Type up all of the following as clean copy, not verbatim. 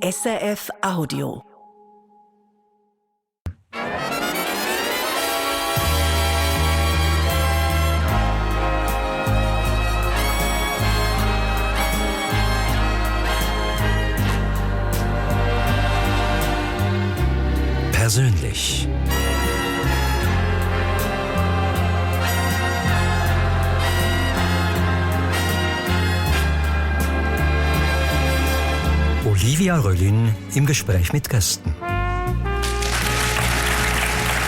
SRF Audio. Persönlich. Olivia Röllin im Gespräch mit Gästen.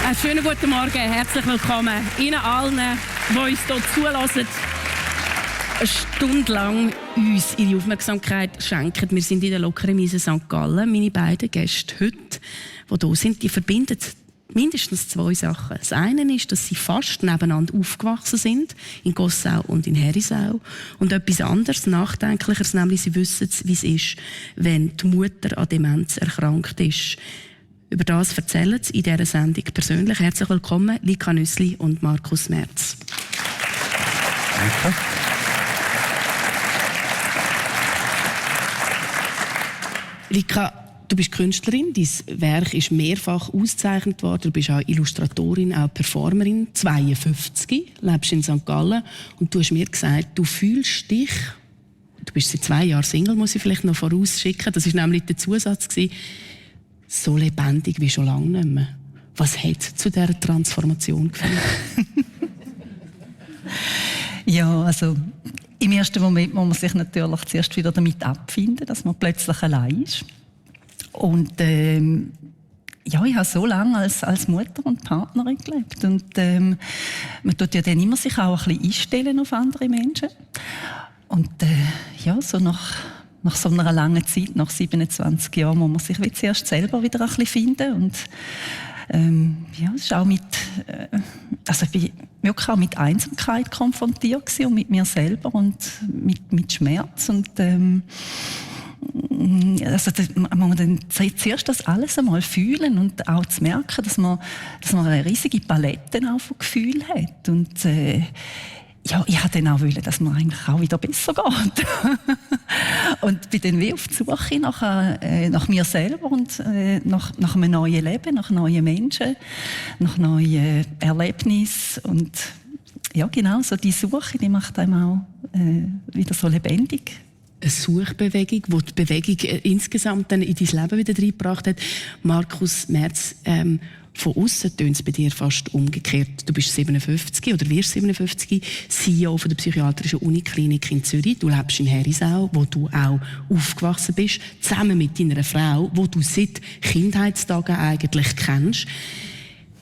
Einen schönen guten Morgen, herzlich willkommen Ihnen allen, die uns hier zulassen, eine Stunde lang uns ihre Aufmerksamkeit schenken. Wir sind in der lockeren Mise St. Gallen. Meine beiden Gäste heute, die hier sind, die verbinden mindestens zwei Sachen. Das eine ist, dass sie fast nebeneinander aufgewachsen sind, in Gossau und in Herisau. Und etwas anderes, Nachdenklicheres, nämlich sie wissen, wie es ist, wenn die Mutter an Demenz erkrankt ist. Über das erzählen sie in dieser Sendung persönlich. Herzlich willkommen, Lika Nüssli und Markus Merz. Danke. Lika, du bist Künstlerin, dein Werk ist mehrfach ausgezeichnet worden. Du bist auch Illustratorin, auch Performerin. 52, lebst in St. Gallen. Und du hast mir gesagt, du fühlst dich, du bist seit 2 Jahren Single, muss ich vielleicht noch vorausschicken. Das war nämlich der Zusatz, so lebendig wie schon lange nicht mehr. Was hat zu dieser Transformation geführt? Ja, also im ersten Moment muss man sich natürlich zuerst wieder damit abfinden, dass man plötzlich allein ist. Und ja, ich habe so lange als Mutter und Partnerin gelebt. Und man tut ja dann immer sich auch ein bisschen einstellen auf andere Menschen. Und ja, so nach so einer langen Zeit, nach 27 Jahren, muss man sich wie zuerst selber wieder ein bisschen finden. Und ja, es ist auch also ich bin wirklich auch mit Einsamkeit konfrontiert gewesen und mit mir selber und mit Schmerz. Und also man muss dann zuerst das alles einmal fühlen und auch zu merken, dass man eine riesige Palette auch von Gefühlen hat. Und ja, ich wollte dann auch wollen, dass mir eigentlich auch wieder besser geht. Und bin dann wie auf die Suche nach mir selber und nach einem neuen Leben, nach neuen Menschen, nach neuen Erlebnissen. Und ja, genau, so die Suche, die macht einem auch wieder so lebendig. Eine Suchbewegung, die die Bewegung insgesamt dann in dein Leben wieder reingebracht hat. Markus Merz, von außen tönt es bei dir fast umgekehrt. Du bist 57 oder wirst 57, CEO von der psychiatrischen Uniklinik in Zürich. Du lebst in Herisau, wo du auch aufgewachsen bist, zusammen mit deiner Frau, wo du seit Kindheitstagen eigentlich kennst.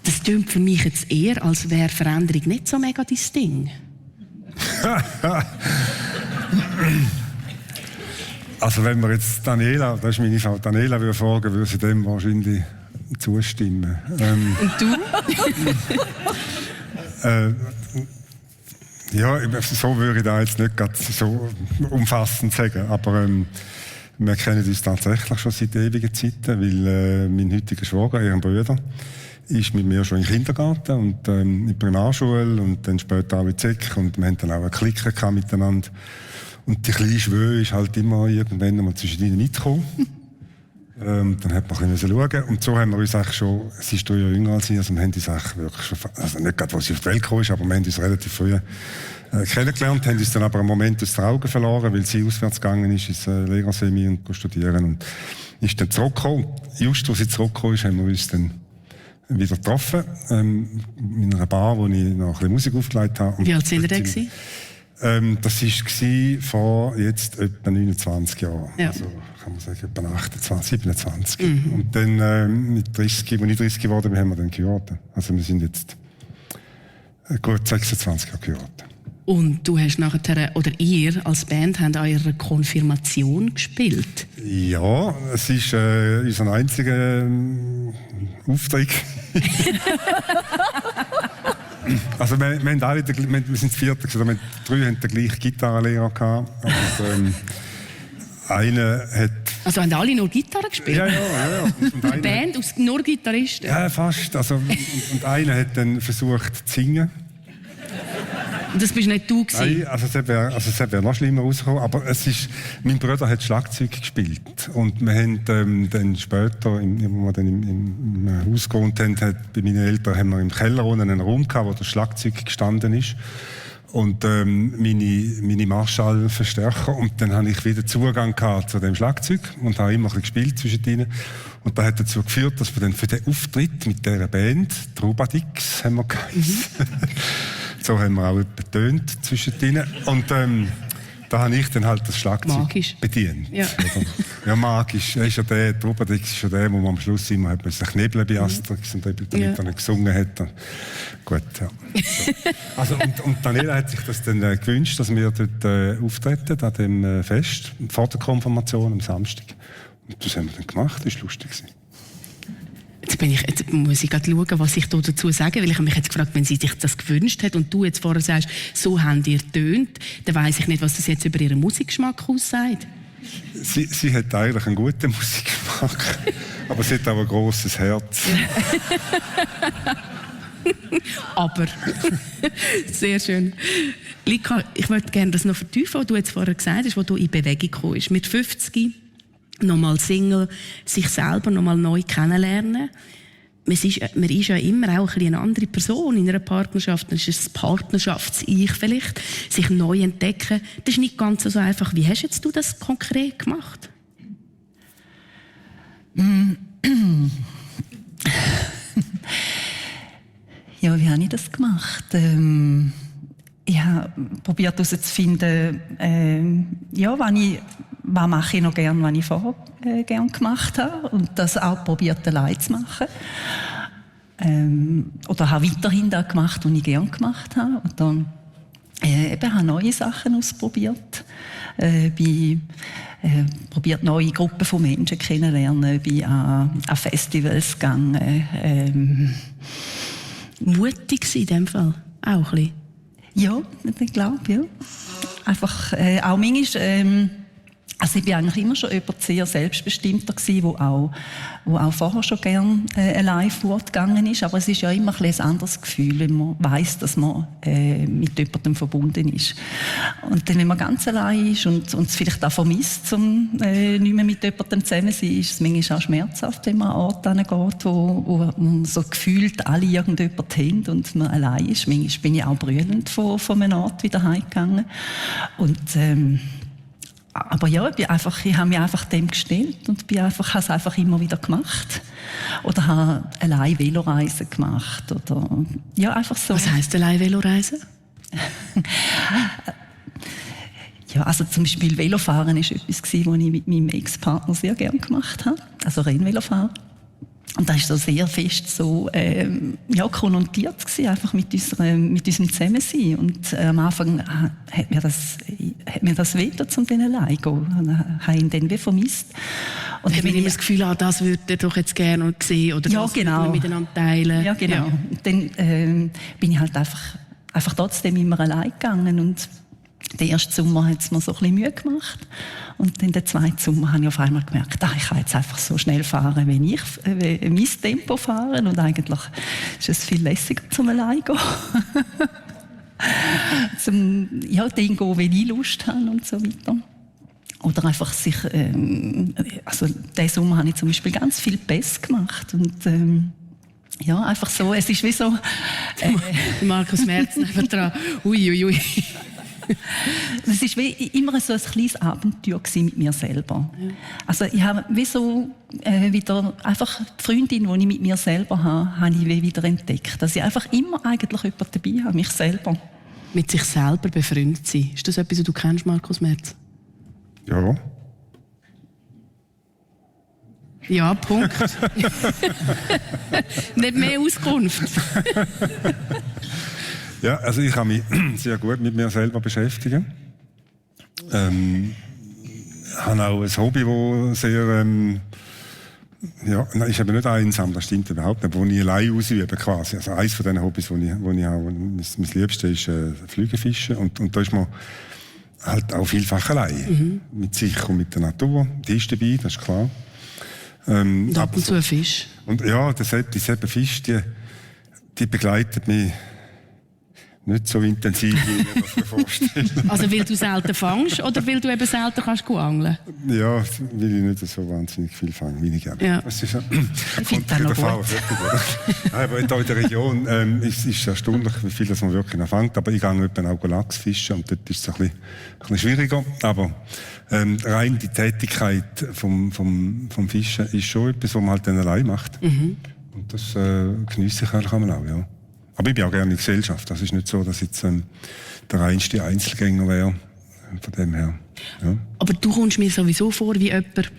Das tönt für mich jetzt eher, als wäre Veränderung nicht so mega dein Ding. Also wenn wir jetzt Daniela, das ist meine Frau, Daniela würde fragen, würde sie dem wahrscheinlich zustimmen. Und du? Ja, so würde ich da jetzt nicht ganz so umfassend sagen, aber wir kennen uns tatsächlich schon seit ewigen Zeiten, weil mein heutiger Schwager, ihren Bruder, ist mit mir schon im Kindergarten und in der Primarschule und dann später auch in Zeck und wir haben dann auch eine Clique gehabt miteinander. Und die kleine Schwöhe ist halt immer irgendwann einmal zwischen ihnen mitgekommen. Dann hat man ein bisschen schauen. Und so haben wir uns eigentlich schon, sie ist 3 Jahre jünger als ich, also wir haben uns eigentlich wirklich schon, also nicht gerade, als sie auf die Welt gekommen ist, aber wir haben uns relativ früh kennengelernt, haben uns dann aber einen Moment aus den Augen verloren, weil sie auswärts gegangen ist, ins Lehrersemi und studieren und ist dann zurückgekommen. Just, als sie zurückgekommen ist, haben wir uns dann wieder getroffen, in einer Bar, wo ich noch ein bisschen Musik aufgelegt habe. Wie alt sind ihr denn gewesen? Das war vor jetzt etwa 29 Jahren. Ja. Also kann man sagen, etwa 28, 27. Mhm. Und dann mit 30, als ich 30 geworden bin, haben wir dann geheiratet. Also wir sind jetzt gut 26 Jahre geheiratet. Und du hast nachher, oder ihr als Band, habt an eurer Konfirmation gespielt? Ja, es ist unser einziger Auftritt. Also wir sind das vierte, wir haben 3 haben den gleichen Gitarrenlehrer gehabt. Und, einer hat... Also haben alle nur Gitarre gespielt? Ja. Eine Band aus nur Gitarristen? Ja, fast. Also, und einer hat dann versucht zu singen. Das bist nicht du gewesen. Nein, also es wäre noch schlimmer rausgekommen. Aber mein Bruder hat Schlagzeug gespielt. Und wir haben dann später, wo wir dann im Haus gewohnt haben, bei meinen Eltern haben wir im Keller unten einen Raum gehabt, wo das Schlagzeug gestanden ist. Und meine Marschallverstärker. Und dann habe ich wieder Zugang gehabt zu dem Schlagzeug und habe immer ein bisschen gespielt zwischendrin. Und das hat dazu geführt, dass wir dann für den Auftritt mit dieser Band, Trubadix haben wir geheißen, so haben wir auch betönt zwischendrin. Und da habe ich dann halt das Schlagzeug bedient. Ja. Ja, magisch. Der Trubadix ist ja der, wo man am Schluss immer hat knebeln bei Asterix und damit er gesungen hat. Gut, ja. So. Also, und Daniela hat sich das dann gewünscht, dass wir dort auftreten an dem Fest, vor der Konfirmation am Samstag. Und das haben wir dann gemacht, das war lustig. Jetzt muss ich gerade schauen, was ich dazu sage, weil ich habe mich jetzt gefragt, wenn sie sich das gewünscht hat und du jetzt vorher sagst, so haben ihr tönt, dann weiss ich nicht, was das jetzt über ihren Musikgeschmack aussagt. Sie hat eigentlich einen guten Musikgeschmack, aber sie hat auch ein grosses Herz. Aber, sehr schön. Lika, ich möchte gerne das noch vertiefen, was du jetzt vorher gesagt hast, wo du in Bewegung gekommen bist. Mit 50 nochmal Single, sich selber nochmal neu kennenlernen. Man ist ja immer auch eine andere Person in einer Partnerschaft. Dann ist es das Partnerschafts-Ich vielleicht. Sich neu entdecken. Das ist nicht ganz so einfach. Wie hast jetzt du das konkret gemacht? Ja, wie habe ich das gemacht? Ich habe probiert herauszufinden, was mache ich noch gern, was ich vorher gern gemacht habe. Und das auch probiert, allein zu machen. Oder habe weiterhin das gemacht, was ich gern gemacht habe. Und dann habe neue Sachen ausprobiert. Probiert neue Gruppen von Menschen kennenlernen, bin an Festivals gegangen. Mutig in dem Fall, auch ein bisschen. Ja, ich glaube, ja. Einfach, auch manchmal, also ich bin eigentlich immer schon jemand sehr selbstbestimmter gewesen, wo auch vorher schon gern allein fortgegangen ist. Aber es ist ja immer ein anderes Gefühl, wenn man weiss, dass man mit jemandem verbunden ist. Und dann, wenn man ganz allein ist und es vielleicht auch vermisst, um nicht mehr mit jemandem zusammen zu sein, ist es manchmal auch schmerzhaft, wenn man an Orte hingeht, wo man so gefühlt alle irgendjemand haben und man allein ist. Manchmal bin ich auch brüllend von einem Ort wieder heimgegangen. Und aber ja, ich habe mich einfach dem gestellt und habe es einfach immer wieder gemacht. Oder habe allein Veloreisen gemacht. Oder, ja, einfach so. Was heisst allein Veloreisen? Ja, also zum Beispiel Velofahren war etwas, was ich mit meinem Ex-Partner sehr gerne gemacht habe. Also Rennvelofahren. Und das war so sehr fest so, konnotiert gewesen, einfach mit unserem Zusammensein. Und am Anfang hat mir das wehgetan, um dann allein zu gehen. Und habe ihn dann wie vermisst. Und dann habe ich immer das Gefühl, das würde er doch jetzt gerne sehen oder ja, das genau. würde man miteinander teilen. Ja, genau. Ja. Und dann bin ich halt einfach trotzdem immer allein gegangen. Und den ersten Sommer hat es mir so ein bisschen Mühe gemacht. Und dann den zweiten Sommer habe ich auf einmal gemerkt, ich kann jetzt einfach so schnell fahren, wenn ich mein Tempo fahre. Und eigentlich ist es viel lässiger, zum allein zu gehen. Dem gehen, wenn ich Lust habe und so weiter. Oder einfach sich, also diesen Sommer habe ich zum Beispiel ganz viel Bass gemacht. Und ja, einfach so, es ist wie so... Markus Merz nebenan. Ui. Es war wie immer so ein kleines Abenteuer mit mir selber. Ja. Also ich habe wie so wieder einfach die Freundin, die ich mit mir selber habe ich wieder entdeckt. Dass ich einfach immer eigentlich jemanden dabei habe, mich selber. Mit sich selber befreundet sein. Ist das etwas, was du kennst, Markus Merz? Ja. Ja, Punkt. Nicht mehr Auskunft. Ja, also ich kann mich sehr gut mit mir selber beschäftigen. habe auch ein Hobby, das sehr, ist eben nicht einsam, das stimmt überhaupt nicht, wo ich allein ausübe quasi. Also eines von diesen Hobbys, wo ich auch, mein Liebstes ist Flügelfischen und da ist man halt auch vielfach allein. Mit sich und mit der Natur. Die ist dabei, das ist klar. Und ab und zu ein Fisch. Und ja, diese Fisch, die begleitet mich nicht so intensiv, wie ich mir das vorstelle. Also weil du selten fängst oder weil du eben selten kannst angeln? Ja, weil ich nicht so wahnsinnig viel fange, wie ich gerne. Ja. Das ist ja, finde das noch gut. Aber hier in der Region ist es erstaunlich, wie viel das man wirklich noch fängt. Aber ich gehe etwa auch Lachs fischen und dort ist es ein bisschen schwieriger. Aber rein die Tätigkeit vom Fischen ist schon etwas, was man halt dann allein macht. Und das geniesse ich eigentlich auch, ja. Aber ich bin auch gerne in Gesellschaft. Das ist nicht so, dass ich jetzt der reinste Einzelgänger wäre. Von dem her. Ja. Aber du kommst mir sowieso vor wie jemand, der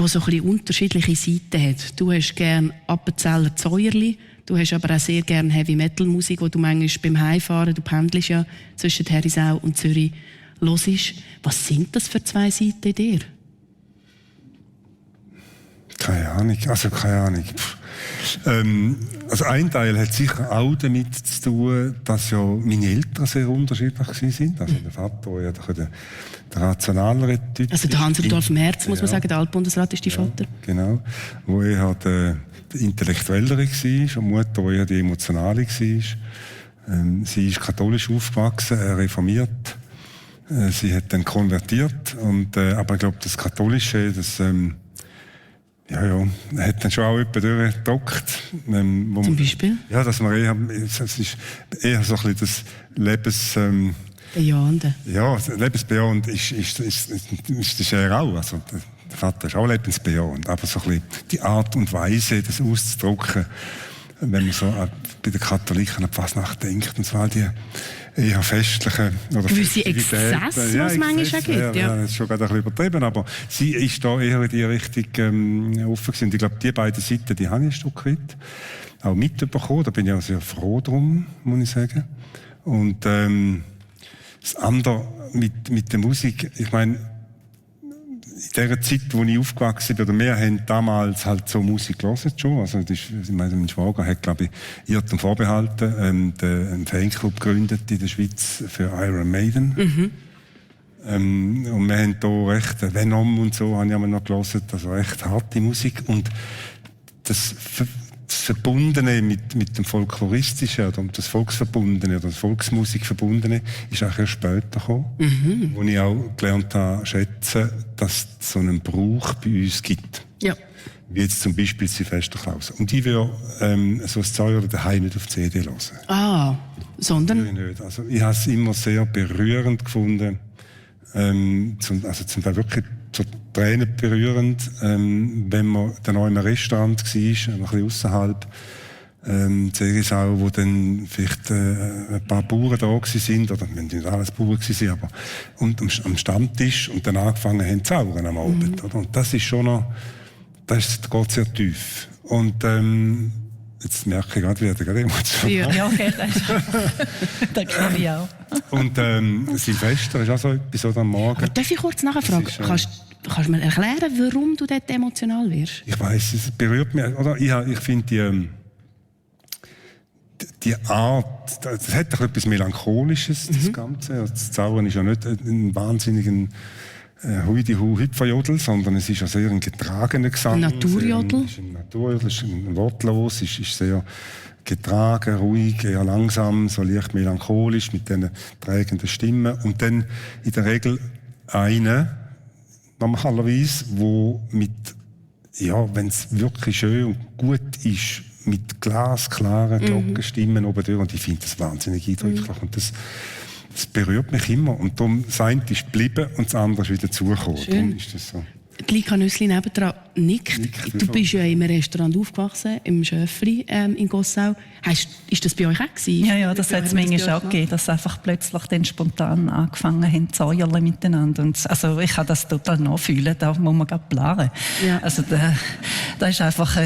so ein bisschen unterschiedliche Seiten hat. Du hast gerne Appenzeller Zäuerli, du hast aber auch sehr gerne Heavy-Metal-Musik, die du manchmal beim Heimfahren, du pendelst ja zwischen Herisau und Zürich, hörst. Was sind das für zwei Seiten in dir? Keine Ahnung. Also ein Teil hat sicher auch damit zu tun, dass ja meine Eltern sehr unterschiedlich waren. Also der Vater, der der rationalere Typ. Also der Hans-Rudolf Merz, muss man sagen, der Altbundesrat ist dein Vater. Genau. Wo er der Intellektuellere war und die Mutter, die eher die Emotionale war. Sie ist katholisch aufgewachsen, reformiert. Sie hat dann konvertiert. Aber ich glaube, das Katholische, das hat dann schon auch jemand durchgedockt. Zum Beispiel? Ja, dass man es ist eher so ein bisschen das Bejahende. Ja, lebensbejahend ist er auch. Also, der Vater ist auch lebensbejahend. Aber so ein bisschen die Art und Weise, das auszudrücken, wenn man so bei den Katholiken an die Fasnacht denkt, und zwar die eher festlichen oder gewisse Exzesse, was es manchmal schon gibt. Ja, das ist schon gerade ein bisschen übertrieben, aber sie ist da eher in die Richtung offen gewesen. Ich glaube, die beiden Seiten, die habe ich ein Stück weit auch mitbekommen. Da bin ich auch sehr froh drum, muss ich sagen. Und das andere mit der Musik, ich meine, in der Zeit, wo ich aufgewachsen bin, oder wir haben damals halt so Musik gehört schon. Also, mein Schwager hat, glaube ich, Irrtum vorbehalten, einen Fanclub gegründet in der Schweiz für Iron Maiden. Und wir haben da recht, Venom und so, habe ich einmal noch gehört, also recht harte Musik. Und das Verbundene mit dem Folkloristischen oder das Volksverbundene oder das Volksmusik Verbundene ist auch erst später gekommen, wo ich auch gelernt habe, schätzen, dass es so einen Brauch bei uns gibt. Ja. Wie jetzt zum Beispiel Silvester Klaus. Und ich würde so ein Zeug daheim nicht auf CD hören. Ah, sondern? Nicht. Also ich habe es immer sehr berührend gefunden, zum Teil wirklich so Tränen berührend, wenn man dann auch in einem Restaurant war, ein bisschen ausserhalb, Zerisau, wo dann vielleicht ein paar Bauern da sind, oder wenn nicht alles Bauern waren, aber und am Stammtisch und dann angefangen haben zu zaubern am Abend. Oder? Und das ist schon noch, das geht sehr tief. Und jetzt merke ich gerade, wie der gerade emotional. Ja, okay, das glaube ich auch. Und Silvester ist auch so etwas, oder am Morgen. Aber darf ich kurz nachfragen? Kannst du mir erklären, warum du dort emotional wirst? Ich weiss, es berührt mich. Oder? Ich finde die Art, das hat doch etwas Melancholisches, das Ganze. Das Zaubern ist ja nicht ein wahnsinniger Hüpferjodel, sondern es ist ja sehr ein getragener Gesang. Ein Naturjodel? Es ist ein Naturjodel, es ist ein wortlos, es ist sehr getragen, ruhig, eher langsam, so leicht melancholisch mit diesen prägenden Stimmen. Und dann in der Regel eine, normalerweise, wo mit, ja, wenn es wirklich schön und gut ist, mit glasklaren Glockenstimmen oben durch. Und ich finde das wahnsinnig eindrücklich. Und das berührt mich immer. Und darum, das eine ist geblieben und das andere ist wieder zugekommen. Darum ist das so. Die Lika Nüssli nebendran nickt. Du bist ja im Restaurant aufgewachsen, im Schöffli in Gossau. Ist das bei euch auch gewesen? Ja, das hat es manchmal auch gegeben, dass einfach plötzlich dann spontan angefangen haben zu säuerlen miteinander. Und, also ich kann das total nachfühlen, da muss man gerade planen. Ja. Also da ist einfach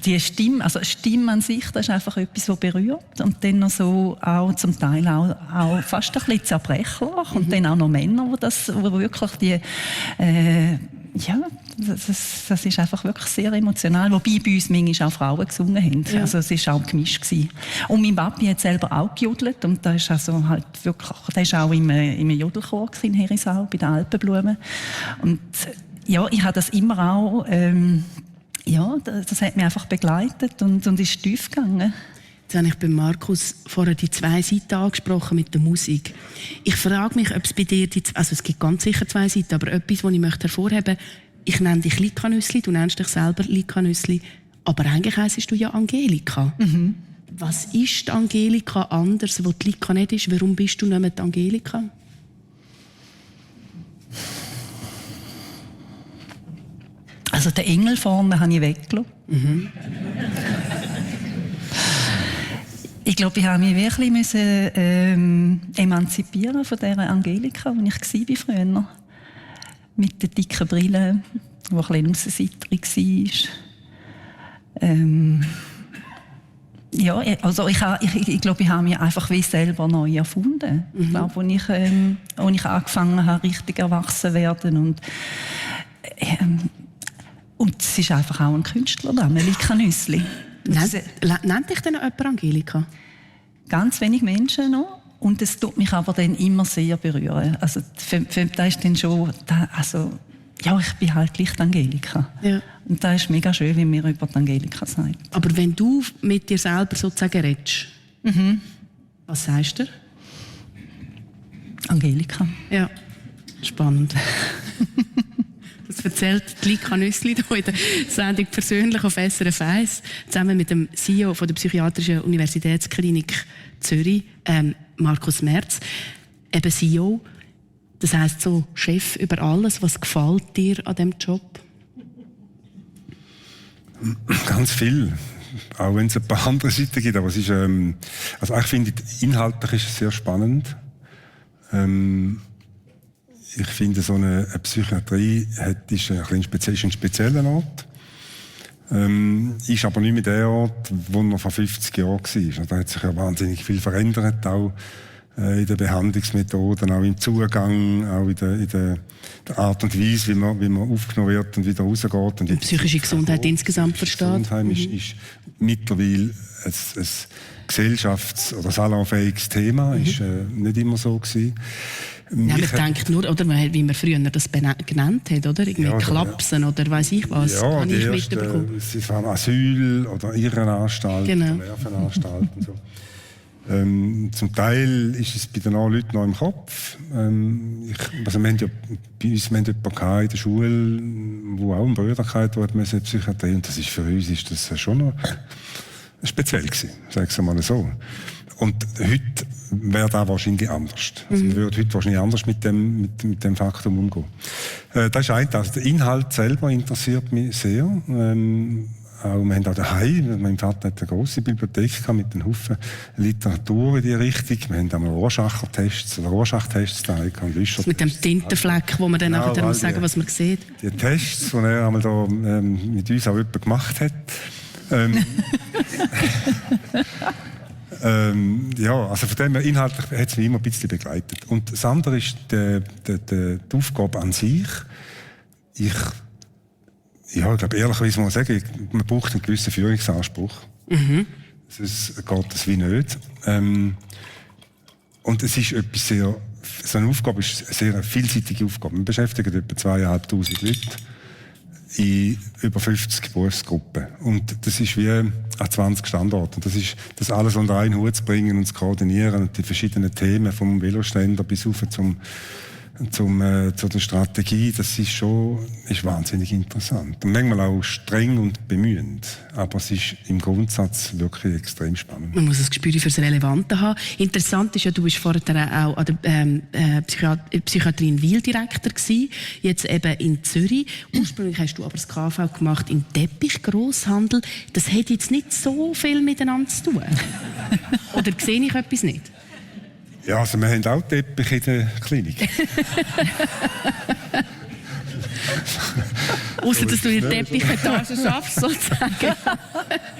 die Stimme, also Stimme an sich, das ist einfach etwas, was berührt. Und dann noch so auch zum Teil auch fast ein bisschen zerbrechlich. Und dann auch noch Männer, wo wirklich die ja, das ist einfach wirklich sehr emotional. Wobei bei uns manchmal auch Frauen gesungen haben. Ja. Also es war auch gemischt gewesen. Und mein Papi hat selber auch gejodelt. Und da ist also halt wirklich, der ist auch im Jodelchor in Herisau, bei den Alpenblumen. Und ja, ich habe das immer auch, ja, das hat mich einfach begleitet und ist tief gegangen. Jetzt habe ich bei Markus vorher die 2 Seiten angesprochen mit der Musik. Ich frage mich, ob es bei dir, also es gibt ganz sicher 2 Seiten, aber etwas, das ich möchte hervorheben möchte, ich nenne dich Lika Nüssli, du nennst dich selber Lika Nüssli, aber eigentlich heisst du ja Angelika. Mhm. Was ist die Angelika anders, wo die Lika nicht ist? Warum bist du nicht mehr die Angelika? Also den Engel vorne habe ich weggelassen. Mhm. Ich glaube, ich musste mich wirklich emanzipieren von dieser Angelika, die ich war früher. Mit der dicken Brille, die ein bisschen Aussenseiterin war. Ja, also ich glaube, ich habe mich einfach wie selber neu erfunden. Ich glaube, als ich angefangen habe, richtig erwachsen zu werden. Und es ist einfach auch ein Künstlername, Lika Nüssli. Nennt dich denn jemand Angelika? Ganz wenig Menschen noch. Und es tut mich aber dann immer sehr berühren. Also, da ist dann schon, also, ja, ich bin halt gleich die Angelika. Ja. Und das ist mega schön, wie mir über die Angelika sagt. Aber wenn du mit dir selber sozusagen redest, was sagst du? Angelika. Ja, spannend. Das erzählt Lika Nüssli hier in der Sendung persönlich auf SRF 1, zusammen mit dem CEO von der Psychiatrischen Universitätsklinik Zürich, Markus Merz. Eben CEO, das heisst so Chef über alles. Was gefällt dir an diesem Job? Ganz viel. Auch wenn es ein paar andere Seiten gibt. Aber es ist, also ich finde, inhaltlich ist es sehr spannend. Ich finde, so eine Psychiatrie ist ein spezieller Ort. Ist aber nicht mehr der Ort, wo er vor 50 Jahren war. Da hat sich ja wahnsinnig viel verändert, auch in den Behandlungsmethoden, auch im Zugang, auch in der Art und Weise, wie man aufgenommen wird und wieder rausgeht. Und psychische Gesundheit insgesamt versteht. Gesundheit ist mittlerweile ein gesellschafts- oder salonfähiges Thema. Ist nicht immer so gewesen. Ja, man denkt nur, oder wie man früher das genannt hat, oder? Irgendwie Klapsen oder weiss ich was. Ja, die ersten, es waren Asyl oder Irrenanstalten, genau. Nervenanstalten. So. Zum Teil ist es bei den Leuten noch im Kopf. Wir haben ja bei uns jemanden in der Schule, der auch einen Bruder hatte, der Psychiatrie, und das ist für uns ist das schon noch speziell gewesen, sage ich mal so. Und heute wäre das wahrscheinlich anders. Also man würde heute wahrscheinlich anders mit dem Faktum umgehen. Das ist ein Teil. Also der Inhalt selber interessiert mich sehr. Auch, wir haben auch daheim, mein Vater hat eine grosse Bibliothek gehabt mit einem Haufen Literatur in die Richtung. Wir haben einmal Rorschach-Tests daheim gehabt. Mit dem Tintenfleck, wo man dann nachher muss sagen, was man sieht. Die Tests, die er einmal da mit uns auch jemand gemacht hat. Ja, also von dem her inhaltlich hat es mich immer ein bisschen begleitet. Und das andere ist die Aufgabe an sich. Ich glaube, ehrlicherweise muss man sagen, man braucht einen gewissen Führungsanspruch. Sonst geht das wie nicht. Und es ist etwas so eine Aufgabe ist eine sehr vielseitige Aufgabe. Wir beschäftigen etwa 2'500 Leute in über 50 Berufsgruppen. Und das ist wie an 20 Standorten. Das alles unter einen Hut zu bringen und zu koordinieren und die verschiedenen Themen vom Veloständer bis auf zu der Strategie, das ist wahnsinnig interessant. Und manchmal auch streng und bemühend. Aber es ist im Grundsatz wirklich extrem spannend. Man muss ein Gespür fürs Relevante haben. Interessant ist ja, du bist vorher auch an der Psychiatrie in Wil Direktor gewesen, jetzt eben in Zürich. Ursprünglich hast du aber das KV gemacht im Teppichgrosshandel. Das hat jetzt nicht so viel miteinander zu tun. Oder sehe ich etwas nicht? Ja, also wir haben auch Teppich in der Klinik. Ausser, dass du in der Teppichetage schaffst, sozusagen.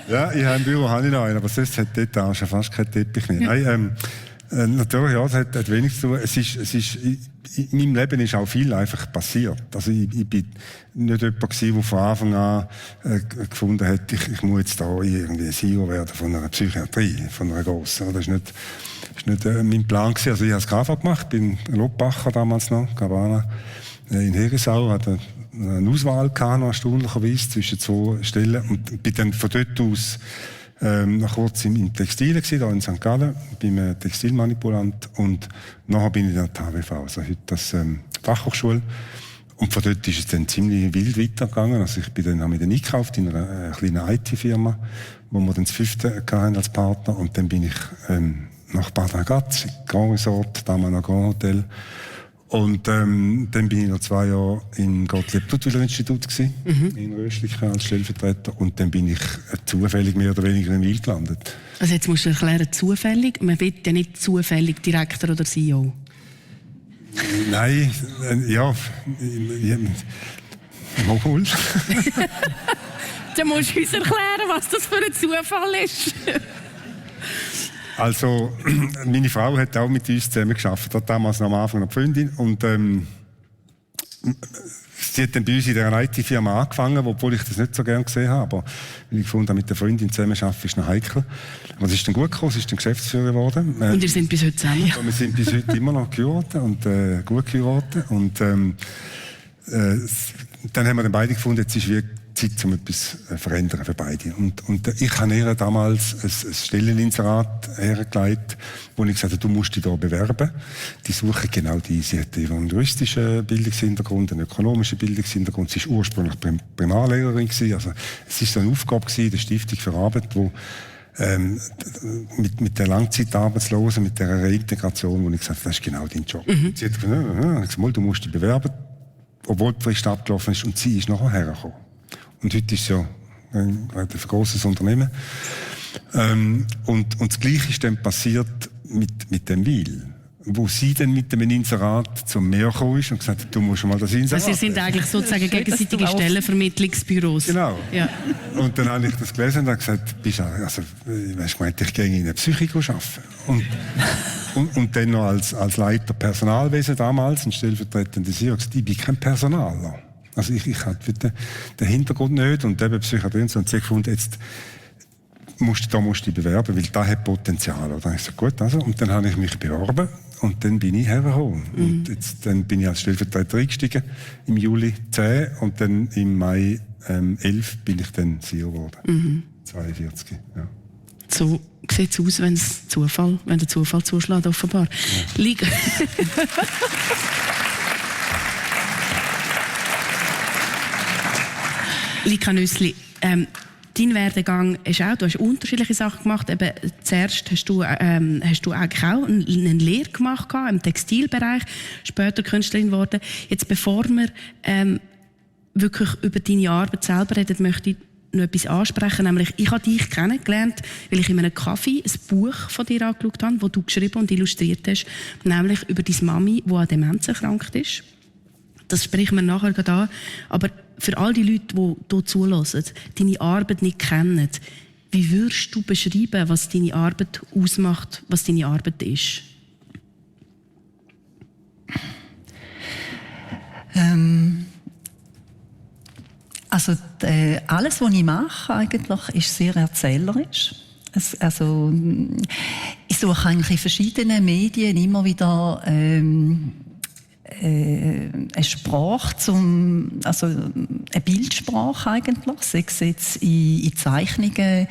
Ja, im Büro habe ich noch einen, aber sonst hat die Etage fast keinen Teppich mehr. Nein, natürlich, ja, es hat wenig zu tun. In meinem Leben ist auch viel einfach passiert. Also ich bin nicht jemand gewesen, der von Anfang an gefunden hat, ich muss jetzt da irgendwie CEO werden von einer Psychiatrie, von einer grossen. Das ist nicht mein Plan gewesen. Also ich habe das KV gemacht, bin Lobbacher damals noch, Gabana, in Herisau, hatte eine Auswahl gehabt, erstaunlicherweise, zwischen 2 Stellen, und bin dann von dort aus Nach kurzem im Textil hier in St. Gallen, beim Textilmanipulant. Und nachher bin ich in der HWV, also heute das Fachhochschule. Und von dort ist es dann ziemlich wild weitergegangen. Also ich bin dann, habe mich dann eingekauft in einer kleinen IT-Firma, wo wir dann das 5. hatten als Partner. Und dann bin ich nach Bad Ragaz, Grand Resort, damals noch Grand Hotel. Und dann bin ich noch 2 Jahre im Gottlieb-Duttwiller-Institut in Röschlikon als Stellvertreter. Und dann bin ich zufällig mehr oder weniger in Wil gelandet. Also jetzt musst du erklären, zufällig. Man wird ja nicht zufällig Direktor oder CEO. Nein, ja, wohl. Du musst uns erklären, was das für ein Zufall ist. Also, meine Frau hat auch mit uns zusammen gearbeitet, hat damals noch am Anfang eine Freundin. Und sie hat dann bei uns in dieser IT-Firma angefangen, obwohl ich das nicht so gerne gesehen habe. Aber weil ich gefunden habe, mit der Freundin zusammenarbeiten ist noch heikel. Aber es ist dann gut gekommen, sie ist dann Geschäftsführer geworden. Und ihr seid bis heute zusammen? Ja. Wir sind bis heute immer noch geheiratet und gut geheiratet. Und dann haben wir dann beide gefunden, jetzt ist wirklich Zeit, um etwas zu verändern für beide. Und ich habe ihr damals ein Stelleninserat hergelegt, wo ich gesagt habe, du musst dich da bewerben. Die suchen genau die. Sie hat einen juristischen Bildungshintergrund, einen ökonomischen Bildungshintergrund. Sie war ursprünglich Primarlehrerin gewesen. Also, es war so eine Aufgabe gewesen, der Stiftung für Arbeit, wo mit der Langzeitarbeitslosen, mit der Reintegration, wo ich gesagt habe, das ist genau dein Job. Sie hat gesagt, du musst dich bewerben, obwohl die Frist abgelaufen ist, und sie ist nachher hergekommen. Und heute ist es ja ein grosses Unternehmen. Und das Gleiche ist dann passiert mit dem Wil, wo sie dann mit dem Inserat zum Meer gekommen ist und gesagt hat, du musst mal das Inserat. Also Sie sind eigentlich sozusagen gegenseitige Stellenvermittlungsbüros. Genau. Ja. Und dann habe ich das gelesen und habe gesagt, ich gehe in eine Psychico arbeiten. Und dann noch als Leiter Personalwesen damals, ein stellvertretender CEO, gesagt, ich bin kein Personaler. Also ich hatte den Hintergrund nicht und eben Psychiatrie und so. Und sie gefunden, jetzt musst du dich bewerben, weil das hat Potenzial. Und dann habe ich gesagt, gut, also. Und dann habe ich mich beworben und dann bin ich hergekommen. Und dann bin ich als Stellvertreter eingestiegen, im Juli 10 und dann im Mai 11 bin ich dann CEO geworden. 42, ja. So sieht es aus, wenn der Zufall zuschlägt, offenbar. Ja. Lika Nüssli, dein Werdegang ist auch, du hast unterschiedliche Sachen gemacht. Eben, zuerst hast du eigentlich auch eine Lehre gemacht im Textilbereich, später Künstlerin geworden. Jetzt, bevor wir wirklich über deine Arbeit selber reden, möchte ich noch etwas ansprechen. Nämlich, ich habe dich kennengelernt, weil ich in einem Café ein Buch von dir angeschaut habe, das du geschrieben und illustriert hast, nämlich über deine Mami, die an Demenz erkrankt ist. Das sprechen wir nachher gerade an. Aber für all die Leute, die hier zulassen, deine Arbeit nicht kennen, wie würdest du beschreiben, was deine Arbeit ausmacht, was deine Arbeit ist? Alles, was ich mache, eigentlich, ist sehr erzählerisch. Ich suche eigentlich in verschiedenen Medien immer wieder eine Sprache, eine Bildsprache eigentlich, sei es jetzt in Zeichnungen,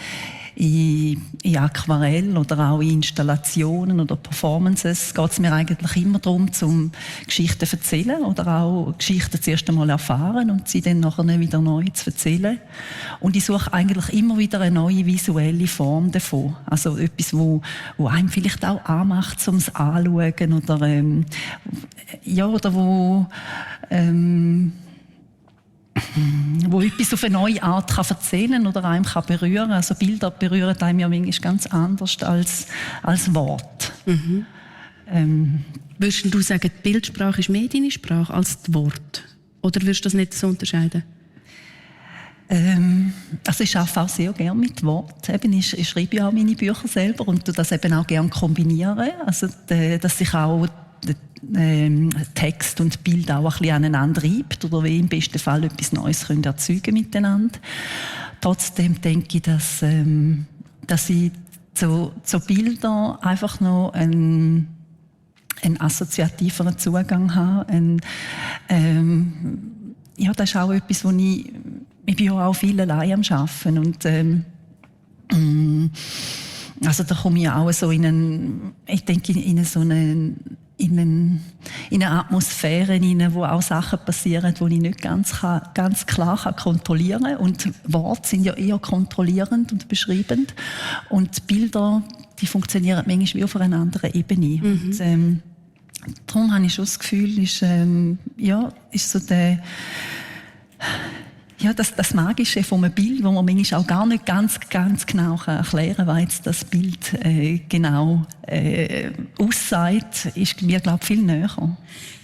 in Aquarell oder auch in Installationen oder Performances, geht es mir eigentlich immer darum, zum Geschichten zu erzählen oder auch Geschichten zuerst einmal erfahren und sie dann nachher wieder neu zu erzählen. Und ich suche eigentlich immer wieder eine neue visuelle Form davon. Also etwas, wo einem vielleicht auch anmacht, zum Anschauen oder wo etwas auf eine neue Art kann erzählen oder einem kann berühren. Also Bilder berühren einem ja manchmal ganz anders als Wort. Würdest du sagen, die Bildsprache ist mehr deine Sprache als das Wort? Oder würdest du das nicht so unterscheiden? Also ich arbeite auch sehr gerne mit Worten. Ich schreibe ja auch meine Bücher selber und tue das eben auch gerne kombinieren. Also, dass ich auch Text und Bild auch ein bisschen aneinander reibt oder wie im besten Fall etwas Neues können erzeugen miteinander. Trotzdem denke ich, dass ich zu Bildern einfach noch einen assoziativeren Zugang habe. Das ist auch etwas, wo ich bin ja auch viel allein am Arbeiten und Also da komme ich auch so ich denke in so eine Atmosphäre rein, wo auch Sachen passieren, die ich nicht ganz klar kontrollieren kann. Und Worte sind ja eher kontrollierend und beschreibend. Und Bilder, die funktionieren manchmal wie auf einer anderen Ebene. Und, darum habe ich schon das Gefühl, ist so das Magische von einem Bild, wo man manchmal auch gar nicht ganz genau erklären kann, was jetzt das Bild genau aussagt, ist mir, glaube ich, viel näher.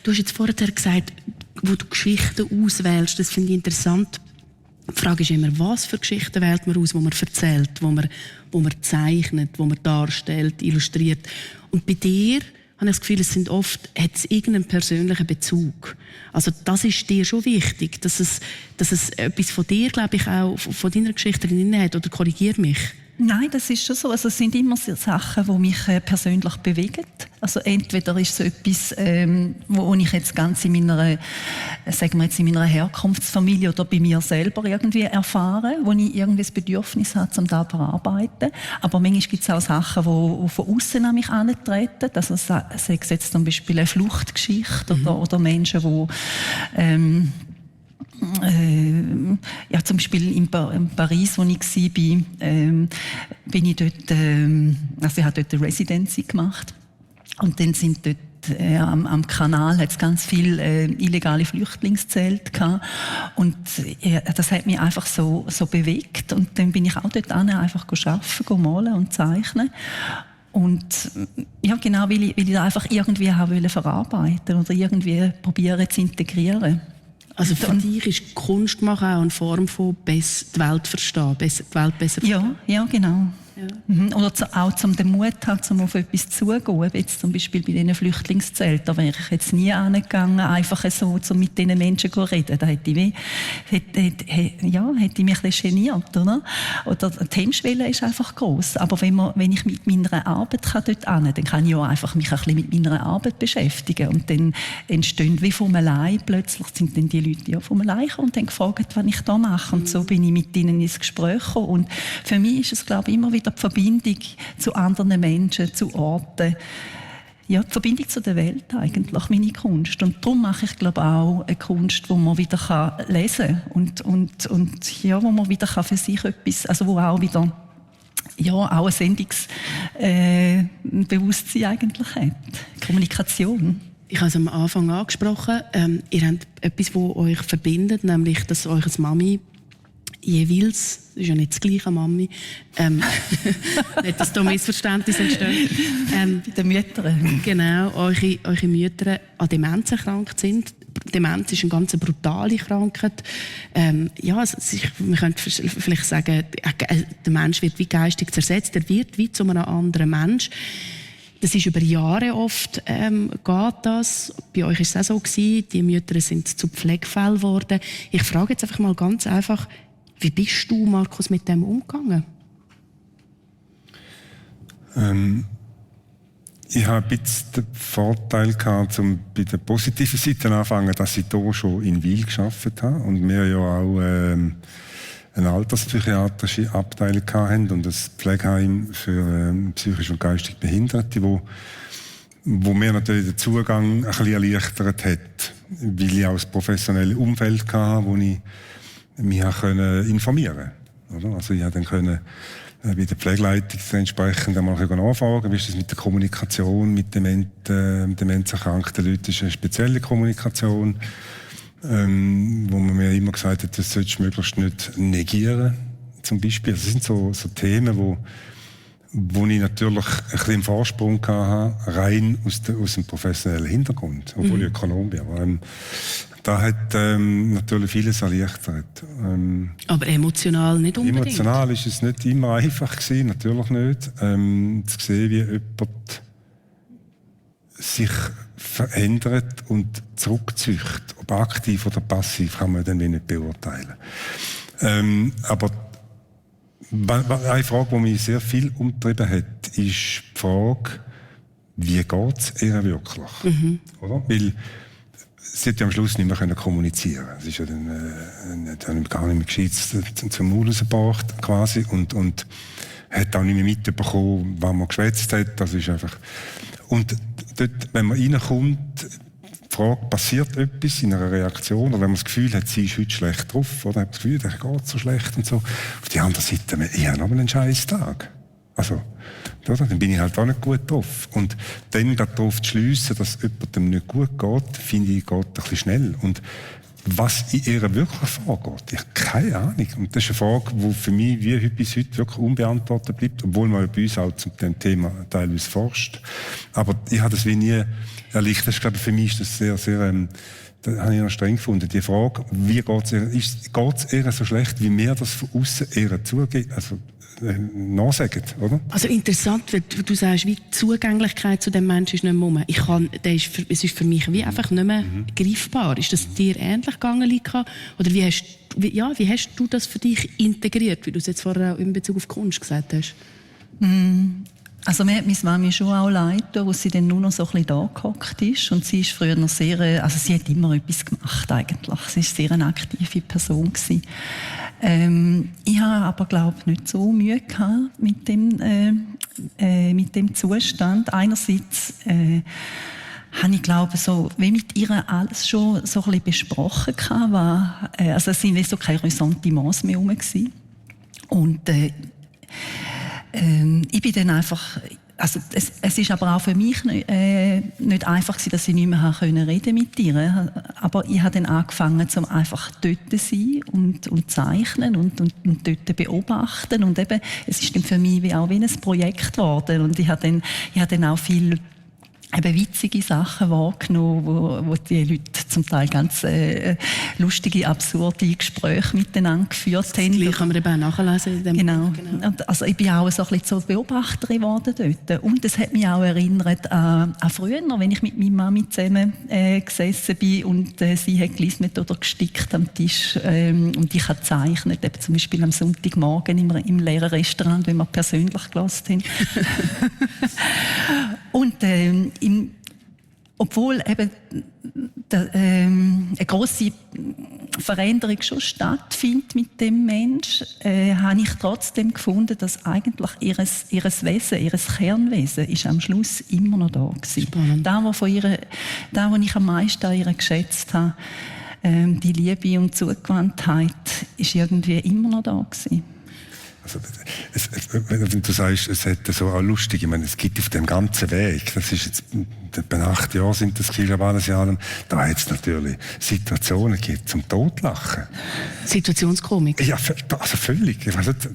Du hast jetzt vorher gesagt, wo du Geschichten auswählst, das finde ich interessant. Die Frage ist immer, was für Geschichten wählt man aus, wo man erzählt, wo man zeichnet, wo man darstellt, illustriert. Und bei dir habe ich das Gefühl, hat es irgendeinen persönlichen Bezug. Also das ist dir schon wichtig, dass es etwas von dir, glaube ich, auch von deiner Geschichte drin hat, oder korrigier mich? Nein, das ist schon so. Also es sind immer so Sachen, die mich persönlich bewegen. Also entweder ist es etwas, wo ich jetzt ganz in meiner Herkunftsfamilie oder bei mir selber irgendwie erfahre, wo ich irgendwie das Bedürfnis habe, um das zu bearbeiten. Aber manchmal gibt es auch Sachen, die von außen an mich herantreten. Also sei es jetzt zum Beispiel eine Fluchtgeschichte oder Menschen, die zum Beispiel in Paris, wo ich war, bin ich dort, ich habe dort eine Residency gemacht. Und dann sind dort am Kanal hat es ganz viele illegale Flüchtlingszelte gehabt. Und das hat mich einfach so bewegt. Und dann bin ich auch dort einfach arbeiten, malen und zeichnen. Und ja, genau, weil ich das einfach irgendwie verarbeiten oder irgendwie probieren zu integrieren. Also für dich ist Kunst machen auch eine Form von die Welt verstehen, die Welt besser verstehen? Ja, genau. Ja. Oder auch den Mut haben, um auf etwas zuzugehen. Jetzt zum Beispiel bei diesen Flüchtlingszelten. Da wäre ich jetzt nie angegangen, einfach so mit diesen Menschen zu reden. Da hätte ich mich ein bisschen geniert, oder? Oder die Hemmschwelle ist einfach gross. Aber wenn ich mit meiner Arbeit dort hin, dann kann ich auch einfach mich ein bisschen mit meiner Arbeit beschäftigen. Und dann entstehen wie von allein plötzlich, sind dann die Leute ja von allein und dann gefragt, was ich da mache. Und so bin ich mit ihnen ins Gespräch gekommen. Und für mich ist es, glaube ich, immer wieder die Verbindung zu anderen Menschen, zu Orten. Ja, die Verbindung zu der Welt eigentlich, meine Kunst. Und darum mache ich, glaube ich, auch eine Kunst, die man wieder lesen kann. Und ja, wo man wieder für sich etwas, also wo auch wieder auch ein Sendungsbewusstsein eigentlich hat. Kommunikation. Ich habe es am Anfang angesprochen. Ihr habt etwas, das euch verbindet, nämlich, dass eure Mami jeweils, das ist ja nicht das gleiche Mami, nicht, dass da Missverständnisse entstehen. Bei den Müttern. Genau, eure Mütter an Demenz erkrankt sind. Demenz ist eine ganz brutale Krankheit. Man könnte vielleicht sagen, der Mensch wird wie geistig zersetzt, er wird wie zu einem anderen Mensch. Das ist über Jahre oft, geht das. Bei euch ist es auch so gewesen, die Mütter sind zu Pflegefällen geworden. Ich frage jetzt einfach mal ganz einfach, wie bist du, Markus, mit dem umgegangen? Ich habe ein bisschen den Vorteil gehabt, um bei der positiven Seite anzufangen, dass ich hier schon in Wil gearbeitet habe und wir ja auch eine alterspsychiatrische Abteilung hatten und ein Pflegeheim für psychisch und geistig Behinderte, wo mir natürlich den Zugang ein bisschen erleichtert hat, weil ich auch das professionelle Umfeld hatte, wo ich mich informieren konnte. Also ich konnte dann bei der Pflegeleitung entsprechend einmal nachfragen, wie ist das mit der Kommunikation mit demenzerkrankten Leuten. Das ist eine spezielle Kommunikation, wo man mir immer gesagt hat, das solltest du möglichst nicht negieren, zum Beispiel. Das sind so Themen, wo ich natürlich ein bisschen einen Vorsprung hatte, rein aus dem professionellen Hintergrund, obwohl ich Ökonom bin. Aber, da hat natürlich vieles erleichtert. Aber emotional nicht unbedingt? Emotional ist es nicht immer einfach gewesen, natürlich nicht. Zu sehen, wie jemand sich verändert und zurückzieht. Ob aktiv oder passiv, kann man dann nicht beurteilen. Aber eine Frage, die mich sehr viel umgetrieben hat, ist die Frage, wie geht es ihr wirklich? Oder? Weil sie hat ja am Schluss nicht mehr kommunizieren. Es ist ja dann gar nicht mehr gescheit zum Maul rausgebracht, quasi. Und hat auch nicht mehr mitbekommen, was man geschwätzt hat. Das ist einfach... Und dort, wenn man reinkommt, die Frage, passiert etwas in einer Reaktion, oder wenn man das Gefühl hat, sie ist heute schlecht drauf, oder hat das Gefühl, der geht so schlecht und so. Auf die andere Seite, ich habe noch mal einen scheiß Tag. Also, oder? Dann bin ich halt auch nicht gut drauf. Und dann darauf zu schliessen, dass jemandem nicht gut geht, finde ich, geht ein bisschen schnell. Und was in ihr wirklich vorgeht, ich habe keine Ahnung. Und das ist eine Frage, die für mich wie bis heute wirklich unbeantwortet bleibt, obwohl man bei uns auch zu dem Thema teilweise forscht. Aber ich habe das wie nie erlebt. Das ist, glaube ich, für mich ist das sehr, sehr, das habe ich noch streng gefunden. Die Frage, wie geht es ihr so schlecht, wie mir das von außen ihr zugeht, also nachsagen, oder? Also interessant, weil du sagst, wie die Zugänglichkeit zu dem Menschen ist nicht mehr rum. Es ist für mich wie einfach nicht mehr greifbar. Ist das dir ähnlich gegangen, Lika? Oder wie hast du das für dich integriert, wie du es jetzt vorher auch in Bezug auf Kunst gesagt hast? Also mir hat meine Mami schon auch leid, wo sie dann nur noch so ein bisschen da gehockt ist. Und sie ist früher noch sehr, also sie hat immer etwas gemacht eigentlich. Sie war sehr eine aktive Person gewesen. Ich habe aber, glaube ich, nicht so Mühe gehabt mit dem Zustand. Einerseits habe ich, glaube so wie mit ihr alles schon so ein bisschen besprochen gehabt, also es sind so keine Ressentiments mehr rum gewesen. Und ich bin dann einfach, also es ist aber auch für mich nicht einfach gewesen, dass ich nicht mehr reden mit ihr. Aber ich habe dann angefangen, zum einfach dort zu sein und zeichnen und dort beobachten. Und eben, es ist dann für mich auch wie ein Projekt geworden. Und ich habe dann auch viel witzige Sachen wahrgenommen, wo die Leute zum Teil ganz lustige, absurde Gespräche miteinander geführt haben. Das kann man eben auch nachlesen. In dem Genau. Buch, genau. Und also ich bin auch so ein bisschen zur Beobachterin geworden dort. Und es hat mich auch erinnert an früher, wenn ich mit meiner Mami zusammen gesessen bin und sie hat gelismet oder gestickt am Tisch und ich habe gezeichnet, eben zum Beispiel am Sonntagmorgen im Lehrerrestaurant, wenn wir persönlich gelassen haben. Und obwohl eben eine grosse Veränderung schon stattfindet mit dem Mensch, habe ich trotzdem gefunden, dass eigentlich ihres Wesen, ihres Kernwesen, ist am Schluss immer noch da gewesen. Spannend. Was ich am meisten an ihr geschätzt habe, die Liebe und Zugewandtheit, ist irgendwie immer noch da gewesen. Also, wenn du sagst, es hätte so auch lustig, ich meine, es gibt auf dem ganzen Weg, das ist jetzt, bei 8 Jahren sind das globales Jahr, da hat es natürlich Situationen gegeben zum Totlachen. Situationskomik. Ja, also völlig. Ich weiss nicht,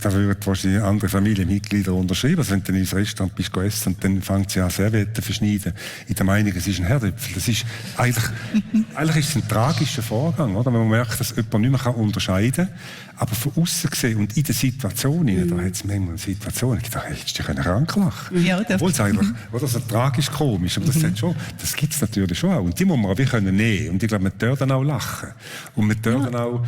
da würden wahrscheinlich andere Familienmitglieder unterschreiben. Also wenn du ins Restaurant bist, essen und dann fängt sie an, Servietten verschneiden, in der Meinung, es ist ein Herdöpfel. Das ist eigentlich ist es ein tragischer Vorgang, oder? Wenn man merkt, dass jemand nicht mehr unterscheiden kann. Aber von außen gesehen und in der Situation, da hat es manchmal Situationen, da hättest du dich krank lachen. Ja, obwohl es eigentlich, oder, so tragisch komisch, aber das gibt es natürlich schon auch. Und die muss man auch wie können nehmen. Und ich glaube, man darf dann auch lachen. Und man darf dann auch,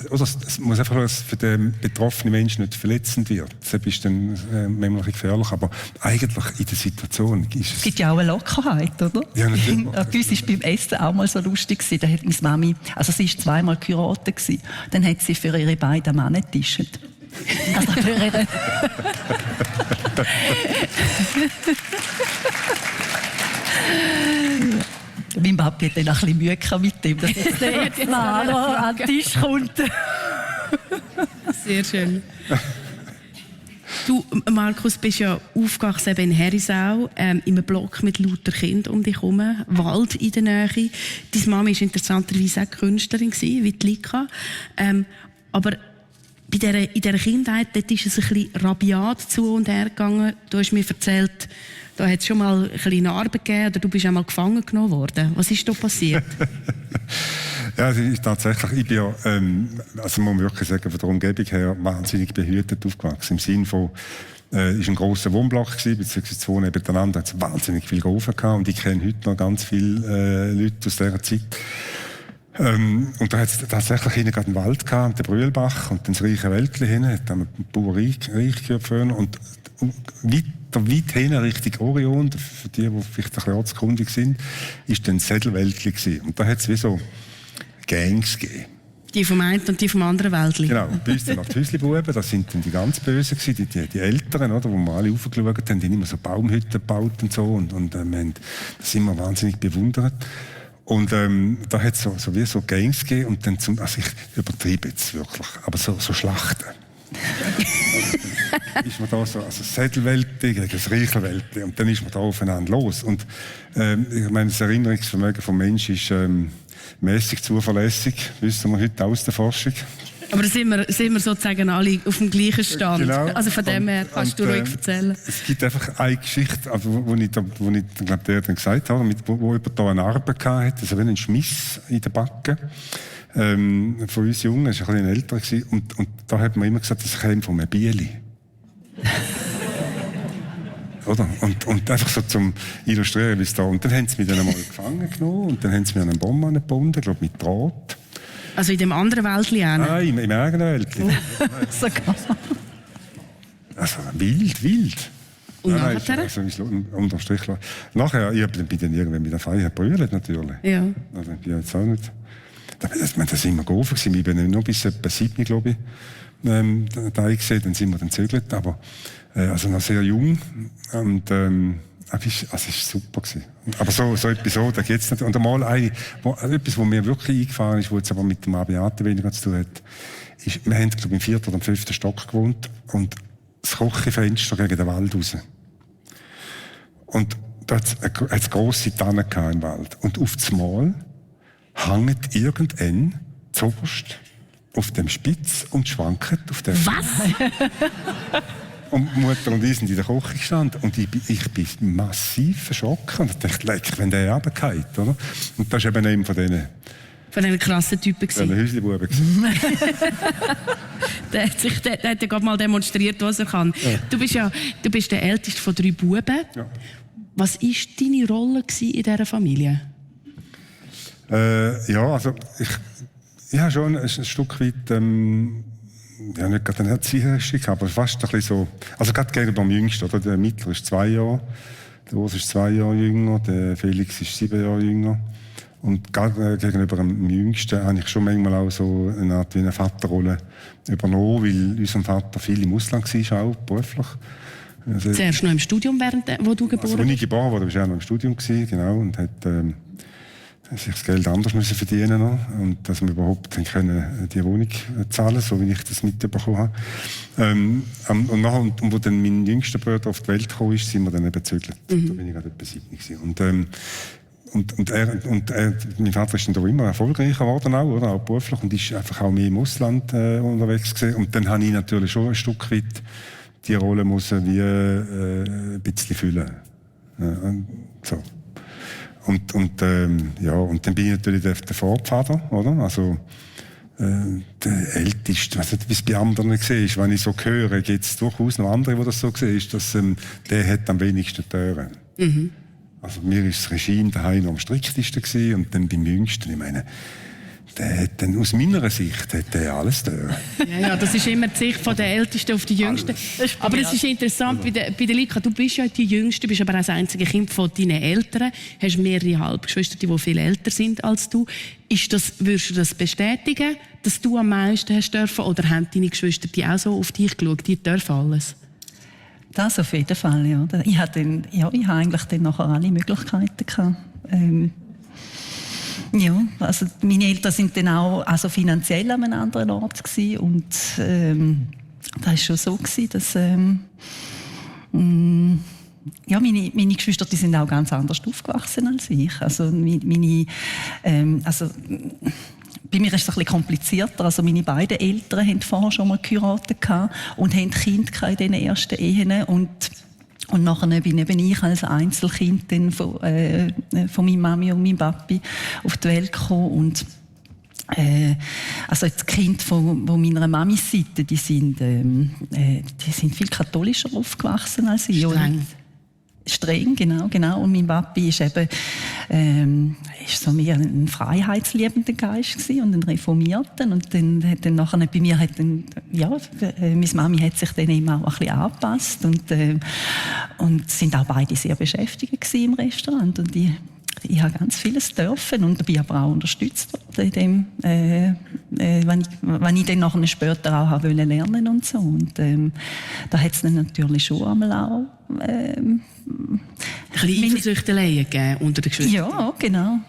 oder es muss einfach, dass für den betroffenen Menschen nicht verletzend wird. Das ist dann manchmal gefährlich, aber eigentlich in der Situation ist es... Es gibt ja auch eine Lockerheit, oder? Ja, natürlich. Bei uns war beim Essen auch mal so lustig gewesen. Da hat meine Mami, also sie war 2-mal geheiratet gewesen. Dann hat sie für ihre beiden Männer getischt. Also für ihre... Mein Papi hat dann auch ein bisschen Mühe mit dem, dass jetzt Lara an den Tisch kommt. Sehr schön. Du, Markus, bist ja aufgewachsen in Herisau, in einem Block mit lauter Kindern um dich herum, Wald in der Nähe. Deine Mama war interessanterweise auch Künstlerin, wie die Lika. Aber in dieser Kindheit, dort ist es ein bisschen rabiat zu und her gegangen. Du hast mir erzählt, da hat es schon mal ein bisschen Narben gegeben oder du bist einmal gefangen genommen worden. Was ist da passiert? Ja, tatsächlich, ich bin ja, also man muss wirklich sagen, von der Umgebung her wahnsinnig behütet aufgewachsen. Im Sinne von, ist ein grosser Wohnblock gewesen, beziehungsweise 2 nebeneinander, hat es wahnsinnig viel Ofen gehabt und ich kenne heute noch ganz viele Leute aus dieser Zeit. Und da hat es tatsächlich hinten gerade einen Wald gehabt, den Brühlbach und dann das reiche Wäldchen hinten, hat dann ein Bauer reich gehört früher und weit hinten Richtung Orion, für die vielleicht ein bisschen ortskundig sind, ist dann das Sädelwäldchen gewesen. Und da hat es wie so Gangs gegeben. Die vom einen und die vom anderen Wäldli. Genau, bei uns dann noch die Häusli-Buben, das sind dann die ganz Bösen gewesen, die Älteren, oder, wo wir alle raufgeschaut haben, die haben immer so Baumhütten gebaut und so, und wir haben das immer wahnsinnig bewundert. Und da hat es so wie so Games gegeben, und dann also ich übertreibe jetzt wirklich, aber so Schlachten. ist man da so, also das Sädelweltli gegen das Reichelweltli, und dann ist man da aufeinander los. Und ich meine, das Erinnerungsvermögen des Menschen ist mäßig zuverlässig, wissen wir heute aus der Forschung. Aber da sind wir sozusagen alle auf dem gleichen Stand. Genau. Also von dem her kannst du ruhig erzählen. Es gibt einfach eine Geschichte, also, wo ich glaube, der dann gesagt habe, wo jemand da eine Narbe hatte, also einen Schmiss in der Backe. Von uns Jungen, das war ein bisschen älter, und da hat man immer gesagt, das käme von einem Bieli. Oder? Und einfach so zum Illustrieren, wie es da. Und dann haben sie mich dann einmal gefangen genommen, und dann haben sie mir einen Bomben gebunden, glaube mit Draht. Also in dem anderen Wäldli auch? Nein, im eigenen Wäldli. Sogar. Also wild. Und nein, nachher? Also, unterm Strich. Nachher, ich bin dann irgendwann mit der Feier gebrüllt, natürlich. Ja. Also, ich bin jetzt auch nicht. Das war immer gerufen. Ich bin noch bis etwa 7, glaube ich, da gesehen. Dann sind wir dann gezögert. Aber also noch sehr jung. Und es war super gewesen. Aber so Episoden gibt es nicht. Und einmal etwas, was mir wirklich eingefahren ist, was jetzt aber mit dem Abiate weniger zu tun hat, ist, wir haben, glaube ich, im 4. oder 5. Stock gewohnt, und das Küchenfenster gegen den Wald raus. Und da hat es grosse Tannen im Wald. Und auf das Mal hängt irgendein zuoberst auf dem Spitz und schwankt auf dem. Was? Und Mutter und ich sind in der Küche gestanden, und ich bin massiv verschockt. Und ich dachte, leck, wenn der runterfällt, oder? Und das war eben einer von diesen krassen Typen. Von den Häusli-Buben. Der hat ja gerade mal demonstriert, was er kann. Ja. Du bist der älteste von 3 Buben. Ja. Was war deine Rolle in dieser Familie? Ja, also ich habe schon ein Stück weit, ja, nicht gerade eine Erzieheristik, aber fast ein bisschen so, also gerade gegenüber dem Jüngsten, oder? Der Mittler ist 2 Jahre, der Urs ist 2 Jahre jünger, der Felix ist 7 Jahre jünger. Und gerade gegenüber dem Jüngsten habe ich schon manchmal auch so eine Art wie eine Vaterrolle übernommen, weil unser Vater viel im Ausland war, auch beruflich. Also, Zuerst noch im Studium, wo du geboren bist? Als ich geboren wurde, war er noch im Studium, genau, und hat sich das Geld anders müssen verdienen noch, und dass wir überhaupt können die Wohnung zahlen, so wie ich das mitbekommen habe. Und nachher, und wo dann mein jüngster Bruder auf die Welt gekommen ist, sind wir dann eben gezögert. Da bin ich gerade etwa 7 gewesen. Und mein Vater ist dann da immer erfolgreicher geworden, auch beruflich, und ist einfach auch mehr im Ausland unterwegs gewesen. Und dann habe ich natürlich schon ein Stück weit die Rolle müssen wie ein bisschen füllen. So. Und dann bin ich natürlich der Vorpfader, oder? Also, der Älteste, was nicht, wie es bei anderen gesehen ist, wenn ich so höre, gibt es durchaus noch andere, die das so sehen, ist, dass der hat am wenigsten Tören. Mhm. Also, mir ist das Regime daheim noch am striktesten gewesen, und dann beim Jüngsten, ich meine, der hat dann, aus meiner Sicht, hat der alles Tören. Ja, das ist immer die Sicht von der Ältesten auf die Jüngsten. Aber es ist interessant, bei der Lika, du bist ja die Jüngste, bist aber auch das einzige Kind von deinen Eltern, hast mehrere Halbgeschwister, die viel älter sind als du. Würdest du das bestätigen, dass du am meisten hast dürfen, oder haben deine Geschwister die auch so auf dich geschaut, die dürfen alles? Das auf jeden Fall, ja. Ich hatte eigentlich dann nachher alle Möglichkeiten gehabt. Ja, also meine Eltern sind dann auch also finanziell an einem anderen Ort gewesen, und das war schon so gewesen, dass ja, meine Geschwister, die sind auch ganz anders aufgewachsen als ich. Also bei mir ist es ein bisschen komplizierter. Also meine beiden Eltern haben vorher schon mal geheiratet und haben Kinder in diesen ersten Ehen, und nachher bin eben ich als Einzelkind dann von meiner Mami und meinem Papi auf die Welt gekommen. Und also die Kinder von meiner Mamis Seite, die sind viel katholischer aufgewachsen als ich. Streng, genau. Und mein Papi ist eben ist so mehr ein freiheitsliebender Geist gewesen und ein Reformierter. Und dann hat dann nachher bei mir meine Mami hat sich dann eben auch ein bisschen angepasst, und sind auch beide sehr beschäftigt gewesen im Restaurant. Und ich habe ganz vieles dürfen und bin aber auch unterstützt worden in dem, wenn ich dann nachher später auch habe lernen und so. Und da hat es dann natürlich schon einmal auch ein bisschen Eifersüchteleien gegeben unter den Geschwistern. Ja, genau.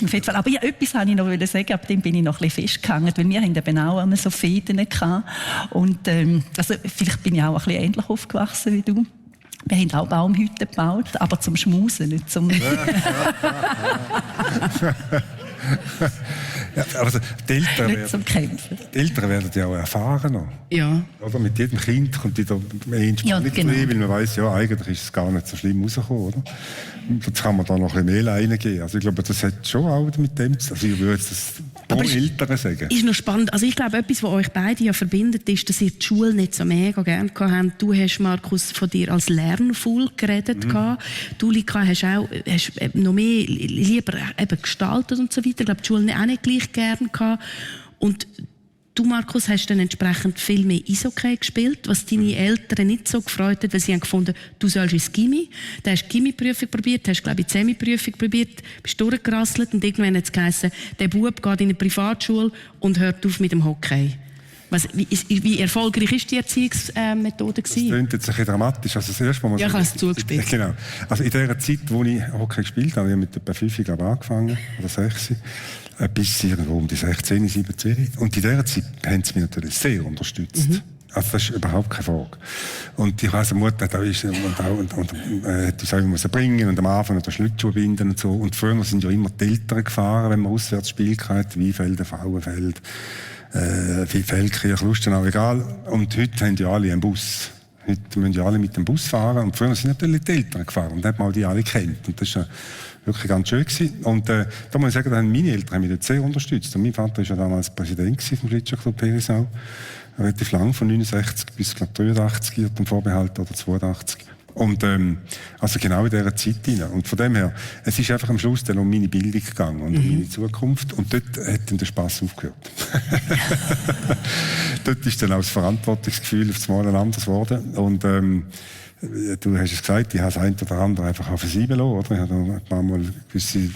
Auf jeden Fall. Aber ja, etwas wollte ich noch sagen, ab dem bin ich noch ein bisschen festgehangen, weil wir haben eben auch einmal so Fäden gehabt. Und also, vielleicht bin ich auch ein bisschen ähnlich aufgewachsen wie du. Wir haben auch Baumhütten gebaut, aber zum Schmusen, nicht zum... Ja, also die Eltern werden ja auch erfahrener. Ja. Oder? Mit jedem Kind kommt wieder mehr Entspannung rein, weil man weiss, ja, eigentlich ist es gar nicht so schlimm rausgekommen, oder? Und jetzt kann man da noch ein bisschen mehr reingeben. Also ich glaube, das hat schon auch mit dem zu tun. Also ich würde das pro Eltern sagen. Ist noch spannend. Also ich glaube, etwas, was euch beide ja verbindet, ist, dass ihr die Schule nicht so mega gerne habt. Du hast, Markus, von dir als Lernfool geredet. Du, Lika, hast noch mehr lieber eben gestaltet und so weiter. Ich glaube, die Schule auch nicht gleich gerne gehabt. Und du, Markus, hast dann entsprechend viel mehr Eishockey gespielt, was deine Eltern nicht so gefreut hat, weil sie haben gefunden, du sollst ins Gymi. Du hast die Gymi-Prüfung probiert, hast, glaube ich, die Semi-Prüfung probiert, bist durchgerasselt und irgendwann hat es geheißen, der Bub geht in eine Privatschule und hört auf mit dem Hockey. Wie erfolgreich war die Erziehungsmethode? Das klingt jetzt ein bisschen dramatisch. Also das erste Mal, ja, ich habe es zugespielt. Genau. Also in der Zeit, wo ich Hockey gespielt habe, ich mit etwa 5 angefangen, oder 6, bis irgendwo um die 16, 17. Und in dieser Zeit haben sie mich natürlich sehr unterstützt. Also das ist überhaupt keine Frage. Und ich weiss, Mutter hat auch uns auch bringen und am Anfang den Schlittschuh binden und so. Und früher sind ja immer die Eltern gefahren, wenn man Auswärtsspiele hatten, Weinfelden, Frauenfeld, Feldkirch, Lustenau, egal. Und heute haben ja alle einen Bus. Heute müssen ja alle mit dem Bus fahren. Und früher sind natürlich die Eltern gefahren. Und da hat man auch die alle kennt. Und das war wirklich ganz schön gewesen. Und da muss ich sagen, meine Eltern haben mich dort sehr unterstützt. Und mein Vater war ja damals Präsident vom Schlittschuhclub Herisau. Relativ lang, von 69 bis 83, hat Vorbehalt, oder 82. Und also genau in dieser Zeit hinein. Und von dem her, es ist einfach am Schluss dann um meine Bildung gegangen und um meine Zukunft. Und dort hat dann der Spass aufgehört. Dort ist dann auch das Verantwortungsgefühl auf das Mal anders geworden. Und du hast es gesagt, ich habe das eine oder andere einfach versieben lassen, oder? Ich habe ein paar Mal gewisse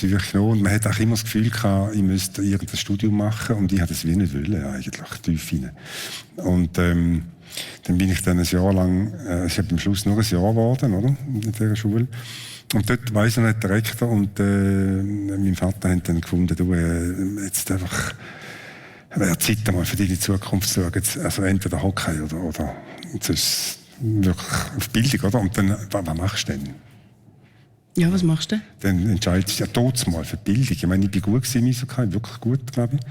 wirklich noch. Und man hat auch immer das Gefühl gehabt, ich müsste irgendein Studium machen. Und ich habe das wie nicht wollen, eigentlich, tief hinein. Und dann bin ich dann ein Jahr lang, es ist am Schluss nur ein Jahr geworden, oder? In dieser Schule. Und dort weiss ich nicht, der Rektor und mein Vater haben dann gefunden, du, jetzt einfach, wäre Zeit einmal für deine Zukunft zu schauen. Also entweder Hockey oder sonst wirklich auf Bildung, oder? Und dann, was machst du denn? Ja, was machst du? Dann entscheidest du ja mal für die Bildung. Ich meine, ich bin gut gewesen, wirklich gut, glaube ich.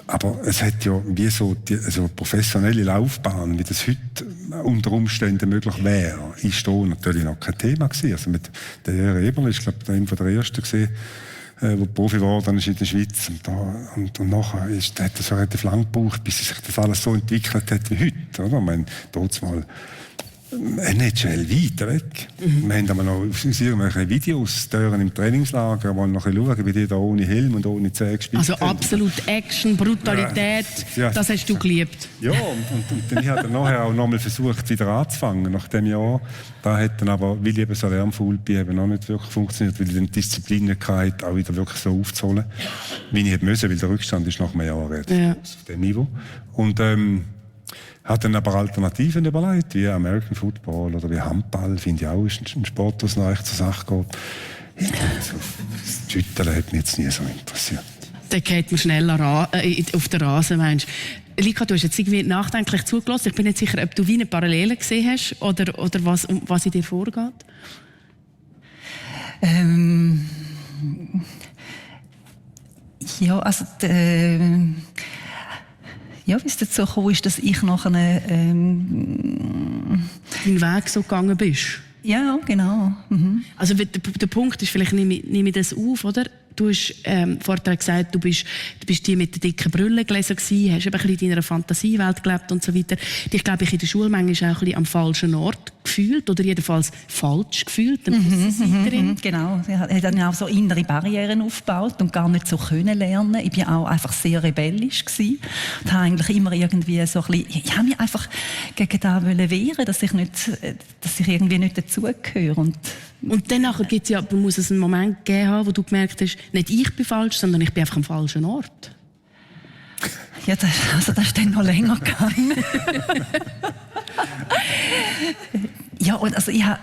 Aber es hat ja wie so eine professionelle Laufbahn, wie das heute unter Umständen möglich wäre, ist da natürlich noch kein Thema gewesen. Also mit der Jörg Eberle ist, glaube ich, einer der ersten gewesen, der Profi geworden ist in der Schweiz. Und nachher hat er so relativ lang gebraucht, bis sich das alles so entwickelt hat wie heute, oder? Ich meine, dort mal NHL weiter weg. Wir haben aber noch aus irgendwelchen Videos Tören im Trainingslager, wo wir noch schauen, wie die da ohne Helm und ohne Zähne gespielt haben. Also absolut Action, Brutalität, ja, das hast du geliebt. Ja, und dann habe ich nachher auch nochmal versucht, wieder anzufangen nach dem Jahr. Da hat dann aber, weil ich eben so lernfaul bin, eben noch nicht wirklich funktioniert, weil ich dann die Disziplin nicht hatte, auch wieder wirklich so aufzuholen, wie ich hätte müssen, weil der Rückstand ist nach einem Jahr jetzt auf dem Niveau. Und hat dann aber Alternativen überlegt, wie American Football oder wie Handball, finde ich auch, ist ein Sport, was noch echt zur Sache geht. Das Schütteln hat mich jetzt nie so interessiert. Dann geht man schneller auf den Rasen, meinst du? Lika, du hast jetzt irgendwie nachdenklich zugelassen. Ich bin nicht sicher, ob du wie eine Parallele gesehen hast oder was in dir vorgeht. Ja, also ja, wie es dazu kam, ist, dass ich nachher deinen Weg so gegangen bist. Ja, genau. Also der Punkt ist, vielleicht nehme ich das auf, oder? Du hast vorher gesagt, du bist die mit den dicken Brüllen gelesen gewesen, hast eben ein bisschen in deiner Fantasiewelt gelebt und so weiter. Dich, glaube ich, in der Schule manchmal auch ein bisschen am falschen Ort gefühlt oder jedenfalls falsch gefühlt. Genau. Ich habe dann auch so innere Barrieren aufgebaut und gar nicht so können lernen. Ich war auch einfach sehr rebellisch gewesen. Und habe eigentlich immer irgendwie so ein bisschen, ich habe mich einfach gegen das wehren, dass ich irgendwie nicht dazugehöre. Und Und dann gibt es ja, man muss es einen Moment geben haben, wo du gemerkt hast, nicht ich bin falsch, sondern ich bin einfach am falschen Ort. Ja, das ist dann noch länger gegangen. Ja, und also ich habe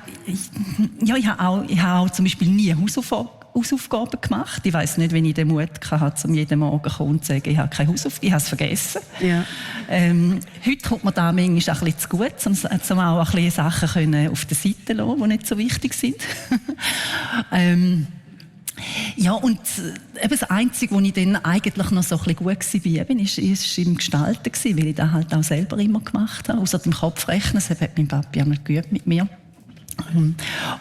auch zum Beispiel nie Hausaufgaben gemacht. Ich weiss nicht, wenn ich den Mut hatte, um jeden Morgen zu kommen und zu sagen, ich habe keine Hausaufgaben, ich habe es vergessen. Ja. Heute kommt mir da manchmal ein bisschen zu gut, um auch ein bisschen Sachen auf der Seite zu lassen, die nicht so wichtig sind. Ja, und eben das Einzige, wo ich dann eigentlich noch so ein bisschen gut war, ist im Gestalten gewesen, weil ich das halt auch selber immer gemacht habe. Außer dem Kopfrechnen, das hat mein Papi auch nicht geübt mit mir.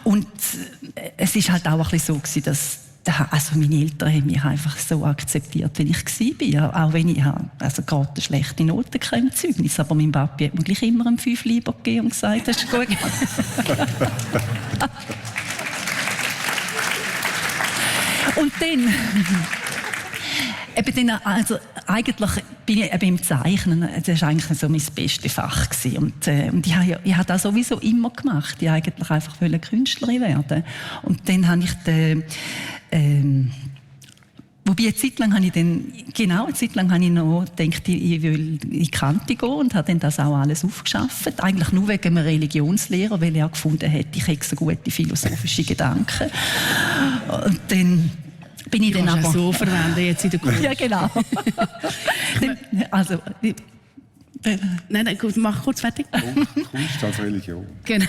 Und es ist halt auch ein bisschen so gewesen, dass also meine Eltern haben mich einfach so akzeptiert, wie ich war. Auch wenn ich also gerade eine schlechte Note im Zeugnis, aber mein Papi hat mir gleich immer einen 5 lieber gegeben und gesagt, das ist gut. Und dann, also eigentlich bin ich eben im Zeichnen, das war eigentlich so mein bestes Fach gewesen. Und ich habe das sowieso immer gemacht. Ich wollte eigentlich einfach Künstlerin werden. Und dann habe ich wobei eine Zeit lang habe ich noch gedacht, ich will in die Kante gehen und habe dann das auch alles aufgeschafft. Eigentlich nur wegen einem Religionslehrer, weil er gefunden hat, ich hätte so gute philosophische Gedanken. Und dann bin ich dann aber so verwenden jetzt in der Kunst. Ja, genau. Also, nein, gut, mach kurz fertig. Kunst als Religion. Genau.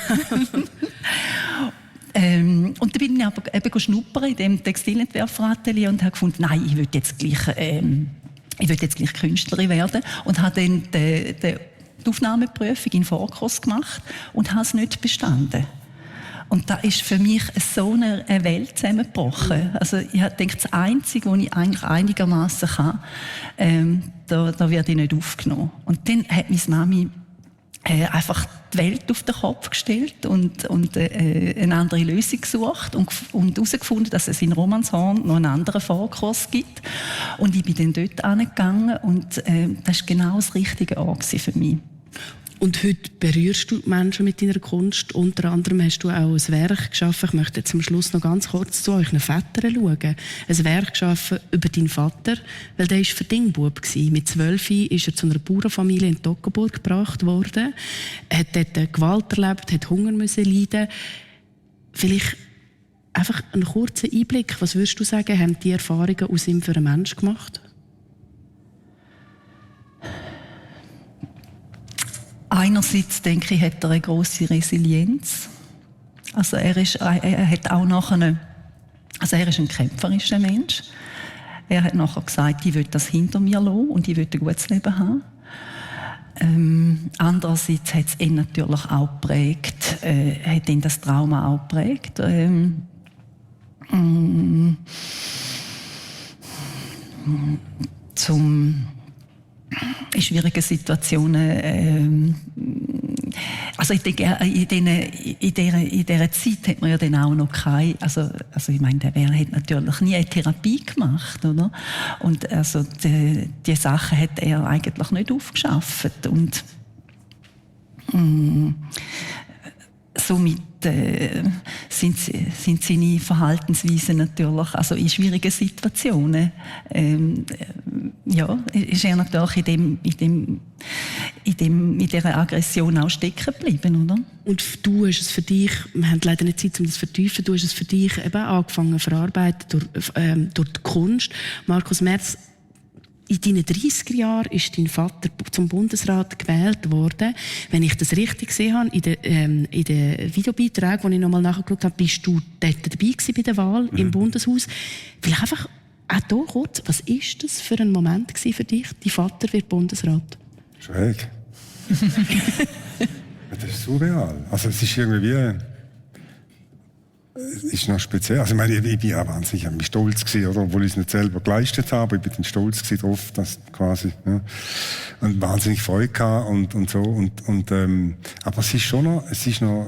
Und dann bin ich aber eben schnuppern in dem Textilentwerferatelier und habe gefunden, nein, ich will jetzt gleich Künstlerin werden. Und habe dann die Aufnahmeprüfung in Vorkurs gemacht und habe es nicht bestanden. Und da ist für mich so eine Welt zusammengebrochen. Also ich denke, das Einzige, was ich eigentlich einigermaßen kann, da werde ich nicht aufgenommen. Und dann hat meine Mami einfach die Welt auf den Kopf gestellt und eine andere Lösung gesucht und herausgefunden, dass es in Romanshorn noch einen anderen Vorkurs gibt. Und ich bin dann dort hingegangen und das war genau das richtige Ort für mich. Und heute berührst du Menschen mit deiner Kunst. Unter anderem hast du auch ein Werk geschaffen. Ich möchte zum Schluss noch ganz kurz zu euren Vätern schauen. Ein Werk geschaffen über deinen Vater, weil der war Verdingbub. Mit 12 ist er zu einer Bauernfamilie in Toggenburg gebracht worden. Er hat dort Gewalt erlebt, hat Hunger müssen leiden. Vielleicht einfach einen kurzen Einblick. Was würdest du sagen, haben die Erfahrungen aus ihm für einen Menschen gemacht? Einerseits, denke ich, hat er eine grosse Resilienz. Also er hat auch nachher er ist ein kämpferischer Mensch. Er hat nachher gesagt, ich will das hinter mir lassen und ich will ein gutes Leben haben. Andererseits hat es ihn natürlich auch geprägt, hat ihn das Trauma auch geprägt. In schwierigen Situationen. Also ich denke, in dieser Zeit hat man ja dann auch noch keine, also ich meine, der hat natürlich nie eine Therapie gemacht, oder? Und also die Sachen hat er eigentlich nicht aufgeschafft und somit sind seine Verhaltensweisen natürlich, also in schwierigen Situationen, ist er natürlich in dieser Aggression auch stecken geblieben, oder? Und du hast es für dich, wir haben leider nicht Zeit, um das zu vertiefen, du hast es für dich eben angefangen zu verarbeiten durch die Kunst. Markus Merz, in deinen 30er Jahren ist dein Vater zum Bundesrat gewählt worden. Wenn ich das richtig gesehen habe, in den Videobeiträgen, die ich nochmal nachgeschaut habe, bist du dort dabei gewesen bei der Wahl im Bundeshaus. Vielleicht einfach auch hier kurz, was ist das für ein Moment gewesen für dich? Dein Vater wird Bundesrat. Schräg. Das ist surreal. Also es ist irgendwie... Es ist noch speziell. Also ich meine, ich bin ja wahnsinnig, ich bin stolz gewesen, oder? Obwohl ich es nicht selber geleistet habe. Ich bin stolz gewesen drauf, dass quasi, ja, und wahnsinnig Freude gehabt und so. Aber es ist noch,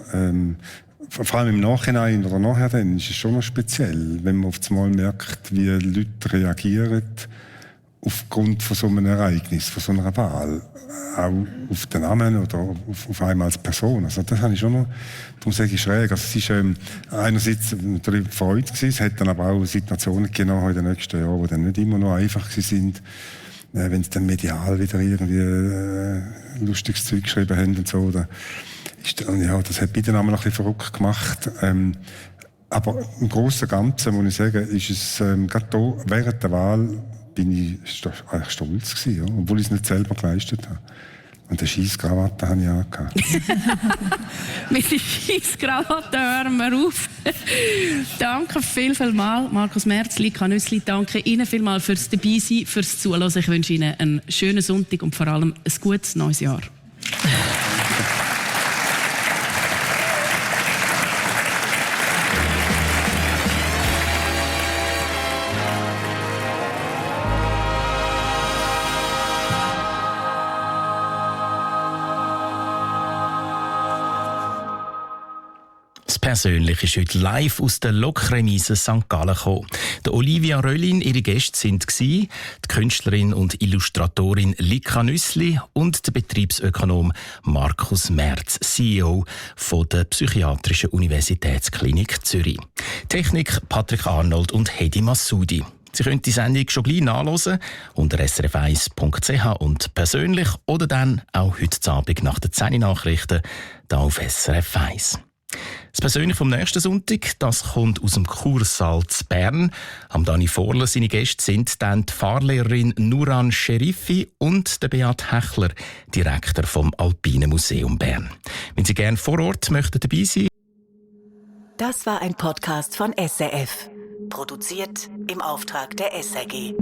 vor allem im Nachhinein oder nachher dann, ist es schon noch speziell, wenn man auf einmal merkt, wie Leute reagieren aufgrund von so einem Ereignis, von so einer Wahl. auch auf den Namen oder auf einmal als Person. Also das habe ich schon noch, darum sage ich schräg. Also es ist einerseits natürlich Freude gewesen, es hat dann aber auch Situationen gegeben in den nächsten Jahren, die dann nicht immer noch einfach sind. Wenn sie dann medial wieder irgendwie lustiges Zeug geschrieben haben und so. Ja, das hat mich dann auch noch ein bisschen verrückt gemacht. Aber im Großen und Ganzen, muss ich sagen, ist es gerade hier, während der Wahl bin ich eigentlich stolz gewesen, ja, obwohl ich es nicht selber geleistet habe. Und eine Scheisskrawatte habe ich angehabt. Mit der Scheisskrawatte hören wir auf. Danke vielmals, Markus Merz, Lika Nüssli. Danke Ihnen vielmals fürs Dabeisein, fürs Zuhören. Ich wünsche Ihnen einen schönen Sonntag und vor allem ein gutes neues Jahr. Persönlich ist heute live aus der Lokremise St. Gallen gekommen. Der Olivia Röllin, ihre Gäste sind die Künstlerin und Illustratorin Lika Nüssli und der Betriebsökonom Markus Merz, CEO von der Psychiatrischen Universitätsklinik Zürich. Technik Patrick Arnold und Hedi Massoudi. Sie können die Sendung schon gleich nachhören unter srf1.ch und persönlich oder dann auch heute Abend nach den 10 Nachrichten hier auf SRF 1. Das Persönliche vom nächsten Sonntag, das kommt aus dem Kursaal zu Bern. Am Dani Vorler seine Gäste sind dann die Fahrlehrerin Nuran Sherifi und der Beat Hechler, Direktor vom Alpinen Museum Bern. Wenn Sie gerne vor Ort möchten dabei sein. Das war ein Podcast von SRF. Produziert im Auftrag der SRG.